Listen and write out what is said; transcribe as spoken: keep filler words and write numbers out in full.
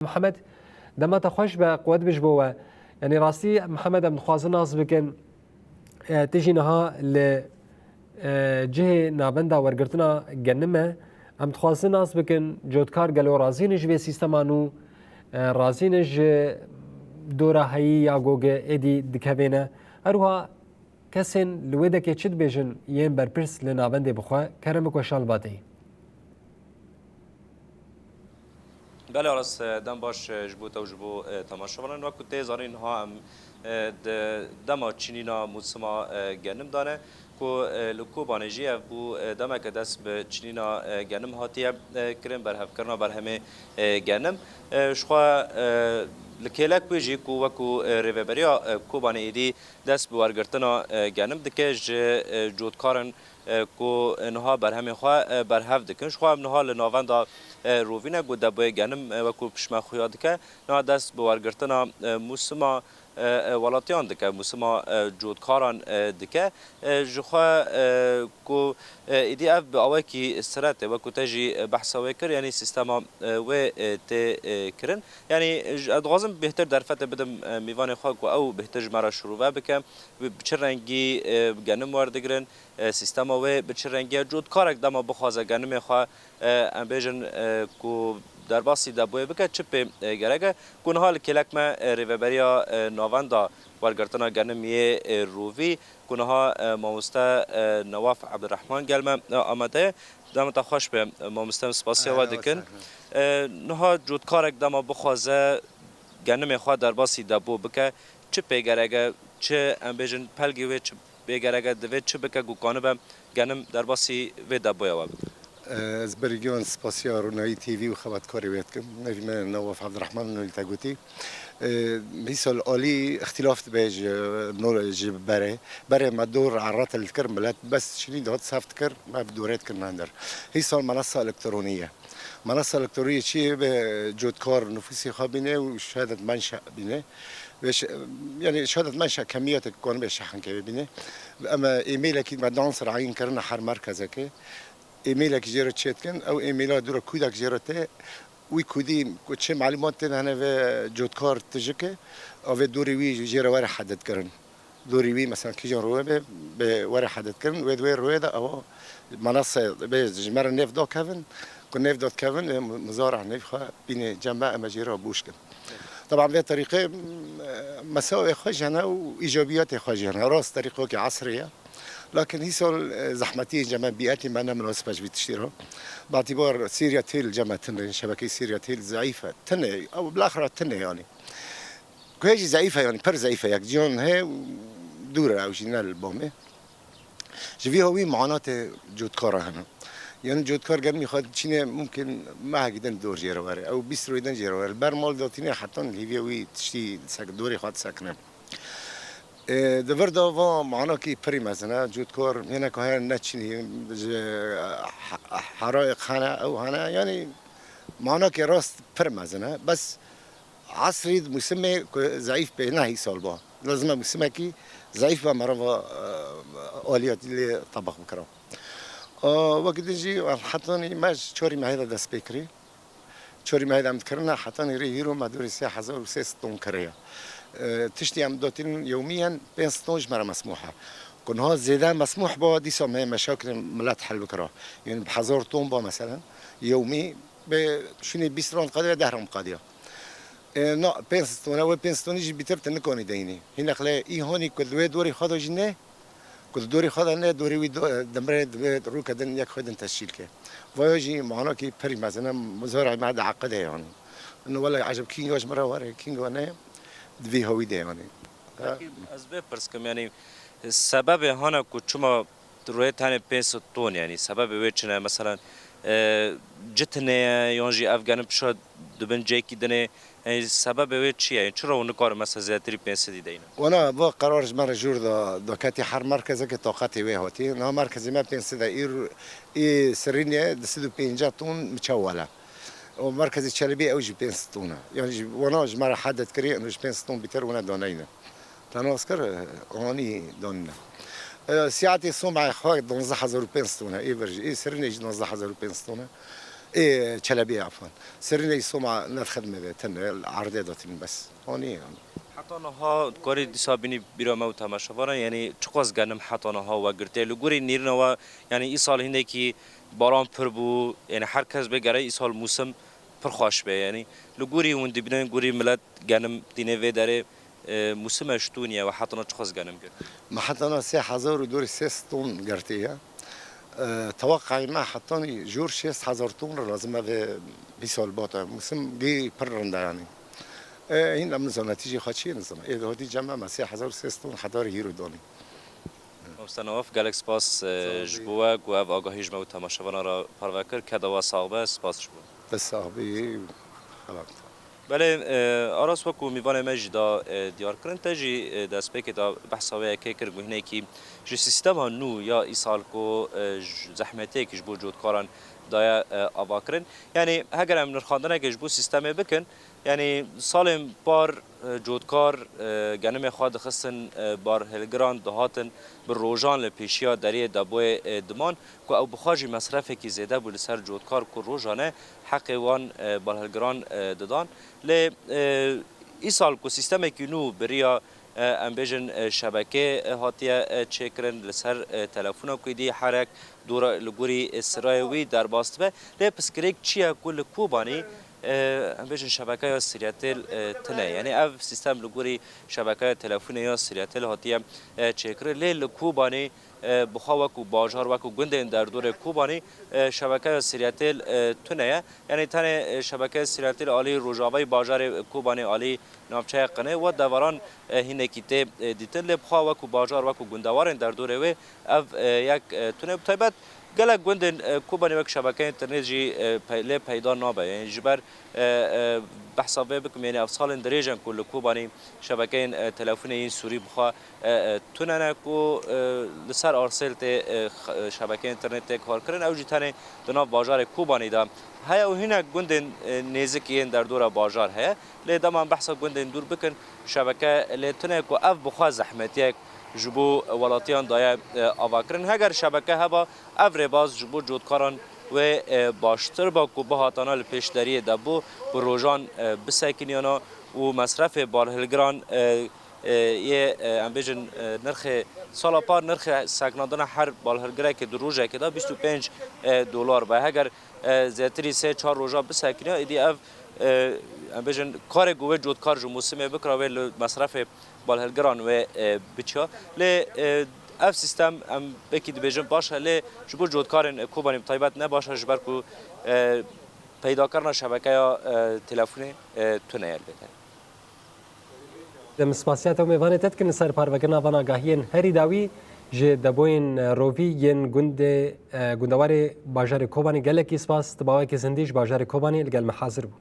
Mihemed, dema te xweş be, quwet be ji bo we. Yanî rastî Mihemed, em dixwazin nas bikin, e, tu jî niha li, e, cihê navenda wergirtina genim e. Em dixwazin nas bikin, cotkar gelo razî ne ji vê sîstema nû, e, razî ne ji dora heyî ya goge êdî dikevêne. Her wiha kesên li wê dekê çi dibêjin yên berpirs li navendê bi xwe, kerem bike şal bateyî. Belê Aras, e, dem baş, e, ji bo te û ji bo, e, temaşevanan. Wekî tê zanîn, niha em, e, di dema çinîna mûsima, e, genim de ne, ku, e, li Kobanê jî ev bû, e, demeke dest bi çinîna, e, genim hatiye, e, kirin, berhevkirina berhemê, e, genim. E, ji xwe, e, li kêlek wê jî ku wekî, e, rêveberiya, e, Kobanê êdî dest bi wergirtina, e, genim dike, ji, e, cotkarin, e, ku niha berhemên xwe, e, berhev dikin. Ji xwe em niha li navenda, e, rovî ne ku deboyê genim, e, wekî pişme xuya dike. Niha dest bi wergirtina, e, mûsima, e, e, welatiyan dike, mûsima, e, cotkaran, e, dike. E, ji xwe, e, ku, e, êdî ev bi awekî siretê, wekî te jî, e, behsa wê kir, yanî sîstema, e, wê, e, tê, e, kirin. Yanî, j-, ez dixwazim bêhtir derfetê bidim, e, mêvanê xwe ku ew bêhtir ji me re şirove bike, bi, bi çi rengî, e, genim werdigirin, e, sîstema wê bi çi rengî ye, cotkarek dema bixwaze genimê xwe, e, em bêjin, e, ku derbasî deboyê bike, çi pê, e, gerek e, ku niha li kêlek me, e, rêveberiya, e, navenda wergirtina genim yê, e, rovî, ku niha, e, mamoste, e, Newaf Ebdirehman gel me, e, amade ye. Dema te xweş be, e, mamoste, em spasiya we dikin. E, niha cotkarek dema bixwaze genimê xwe derbasî debo bike, çi pê gerek e, çi, em bêjin, pelgê wê çi pê gerek e, divê çi bike ku kanibe genim derbasî vê deboya we bike? Ez berî giyan spasiya Ronahî T V û xebatkarê wê dikim. Nevî me Newaf Ebdirehman, nolî te gotî. Îsal alî îxtîlaf dibe ji, no, ji berê. Berê me dor erret dikir, milet bes çinî dihat sef dikir, me bi dorê dikir nandar. Îsal menasa elektronî ye. Menasa elektronî çi ye? Be cotkar nufusê xwe bîne û şehadet menşe bîne. Ve ş-, yanî şehadet menşe kemiyatek kon be şehenke bîne. Em e-mailekî me dans rayîn kirine her merkezekê. E-mailekî jê re çêdikin, ew e-maila dûra kûdek jê re tê, wî kûdî ku çi malûmat tên hene vê cotkar tijike, ew vê dorê wî jê re were hededkirin. Dorê wî, mesela, kîjan rûyê be, be were hededkirin, wê di wê rûyê de ew manase be ji me re nêv dakevin, ku nêv dakevin, ê mizara nêv xwe bîne cem me, em ê jê re bûş kin. Taban vê terîqê, m-, mesawê xwe jî hene û îcabiyatê xwe jî hene. Rast terîqokê esrî ye. Lakin hîsal, e, zehmetiyên cem me, bîetê me ne minasib e ji vî tiştî re. Batibar Sîrya Têl cem me tune, şebekeyê Sîrya Têl zeîf e. Tune, ew bilaxira tune yanî. Guhê jî zeîf e yanî, pir zeîf e. Yek ciyan heye û dûr e, ew jî ne li bo me. Ji vî hawî manatê cotkara hene. Yanî cotkar germî xwe çînê mumkin mehekî din dor jê re were. Ew bîst rojî din jê re were. Li ber mal datîne hetan hêviya wî tiştî sek-, dorê xwe disekine. Ê, di vir de va manakî pirî mezin e. Cotkar hêneka heye neçînî ji he-, herayek hene, ew hene. Yanî manakê rast pir mezin e. Bes esrî di mûsimê ku zeîf bê, ne hîsal ba. Lazim e mûsimekî zeîf be, merava, e, aliyatî lê tebeq bikira. A, wekî din jî hetanî me ji çarî mehê de dest pê kirî. Çarî mehê de em dikirine, hetanî rê hîro me dorê sê hezar û sê sed ton kiriye. E, tiştî em dotînin yewmiyen pênc sed ton ji me re mesmûh e. Ku niha zêde mesmûh ba, dîsa me meşa kirin milet hel bikira. Yanî bi hezar ton ba meselen, yewmî bê şûnê bîst ran qadiya, deh ran qadiya. E, na, pênc sed tone, wê pênc sed tonî jî bîtir tu nikanî deyînî. Hînek lê î honî ku di wê dorê xwe de jî ne, ku di dorê xwe de ne, dorê wî do-, dimre, divê rûke din yek xwe din tescîl ke. Vaya jî manakî pirî mezin e, mizara me de eqide yanî. Ino wele eceb kînga ji min re were, kînga ne, di vî hawî de yanî. Pekî ez vê pirs kim, yanî sebebê hane ku çima tu rûyê tenê pênc sed ton, yanî sebebê wê çi ne? Meselen, e, ci tune ye, yan jî ev genim pişa dibin cêkî dinê, yanî sebebê wê çi ye? Çira hûn nikarin mesela zêdetirî pênc sedî deyne? Wana va qerar ji me re jûr da, da ketî her merkezeke taqetê wê hatî. Niha merkezê me pênc sed e, îr-, ê Sirînê du sed û pêncî ton miçe wele. O merkezê Çelebî ew jî pênc sed ton e. Yanî ji wana ji me re hedet kirî, eno ji pênc sed ton bîtir wana daneyne. Te nas kir, anî donine. E, siyatê Soma'yê xwe duwazdeh hezar û pênc sed tone, ê vir jî, ê serînê jî duwazdeh hezar û pênc sed tone. Ê Çelebiyê, efwan. Serînê îsoma ned xidmê de tene erdê datin bes. Anî yani. Heta niha karî dîsa bînî bîra me û temaşevanan, yanî çiqas genim heta niha we girtiye? Li gorî nêrîna we, yanî îsal hindekî baran pir bû, yanî her kes bê gere îsal mûsim pir xweş be, yanî li gorî hûn dibînin gorî milet genim tîne vê derê, e, mûsime ji tû niye we heta niha çiqas genim girt? Me heta niha sê hezar û dorê sê sed ton girtiye. E, teweqayê me hetanî jor şêst hezar ton re lazim e vê îsal bate. Mûsim gî pir rind e yanî. E, hîn em nizane tîjî xwe çiyê nizane. Ê dihotî cem me me sê hezar û sê sed ton hedarê hîro danî. Mamoste Newaf, gelek spas, e, Sağ ol. Ji bo we ku ev agahî ji me û temaşevanan re parve kir. Keda we sax be, spas ji bo. Te sax bî. Xelat. Belê, e, Aras, wekû mîvanê me jî da, e, diyarkirin, te jî, e, destpêkê da behsa wê yekê kir, ku hinekî ji sîstema nû ya îsal ku, e, ji zehmetiyekî ji bo cotkaran daye, e, avakirin. Yanî heger em nirxandinekê ji bo sîstemê bikin, yanî salên par, e, cotkar, e, genimê xwe dixistin, e, barhilgiran dihatin bi rojan li pêşiya deriyê deboyê, e, diman, ku ew bi xwe jî mesrefekî zêde bû li ser cotkar ku rojane heqê wan, e, barhilgiran, e, didan. Lê, e, îsal ku sîstemekî nû bi riya, e, em bêjin, e, şebekê, e, hatiye, e, çêkirin li ser, e, telefona ku êdî herek dora li gorî, e, sirayê wî derbas dibe. Lê pirsgirêk çi ye ku li Kobanî, e, em bêjin şebekeya Siryatel, e, tune? Yanî ev sîstem li gorî şebekeya telefonê ya Siryatel hatiye, e, çêkirin. Lê li Kobanî, e, bi xwe wekû bajar, wekû gundên derdorê Kobanî, e, şebekeya Siryatel, e, tune ye. Yanî tenê, e, şebekeya Siryatel alî rojavayî bajarê Kobanê, alî navçeya Qinê û deveran, e, hinekî tê, e, dîtin. Lê bi xwe wekû bajar, wekû gundewarên derdorê wê ev, e, yek, e, tune. Bi taybet gelek gundên, e, Kobanê wek şebekeyên internet jî, e, pey-, lê peyda nabe. Yanî ji ber, e, e, behsa vê bikim, yanî ev salên dirêj in ku li Kobanê şebekeyên, e, telefonê yên sûrî bi xwe, e, e, tune ne ku, e, li ser arsêl tê, e, x-, e, şebekeyên internet tê karkirin. Ew jî tenê di nav bajarê Kobanê de heye û hinek gundên, e, nêzik yên derdora bajar heye. Lê dema em behsa gundên dûr bikin, şebeke lê tune ku ev bi xwe zehmetiyek ji bo welatiyan daye, e, avakirin. Heger şebeke heba, ev rêbaz ji bo cotkaran wê, e, baştir ba ku bihatana li pêşderiyê de bû, bi rojan, e, bisekiniyana û mesrefê barhilgiran, e, e, yê, e, em bêjin, e, nirxê sala par nirxê sekinandina her barhilgirekê di rojekê de bîst û pênc, e, dolar be. Heger, e, zêtirî sê çar roja bisekiniya, êdî ev, e, em bêjin, karê ku wê cotkar ji mûsimê bikira wê li mesrefê balhilgiran wê, e, biçiya. Lê, e, ev sîstem em wekî dibêjin baş e, lê ji bo cotkarên, e, Kobanî bi taybet ne baş e, ji ber ku, e, peydakirina şebekeya, e, telefonê, e, tune ye li vê derê. Em spasiya te û mêvanê te dikin li ser parvekirina van agahiyên herî dawî ji deboyên, e, rovî yên gundê, e, gundewarê bajarê Kobanê. Gelekî spas, tu bawekî zindî ji bajarê Kobanê li gel me hazir bû.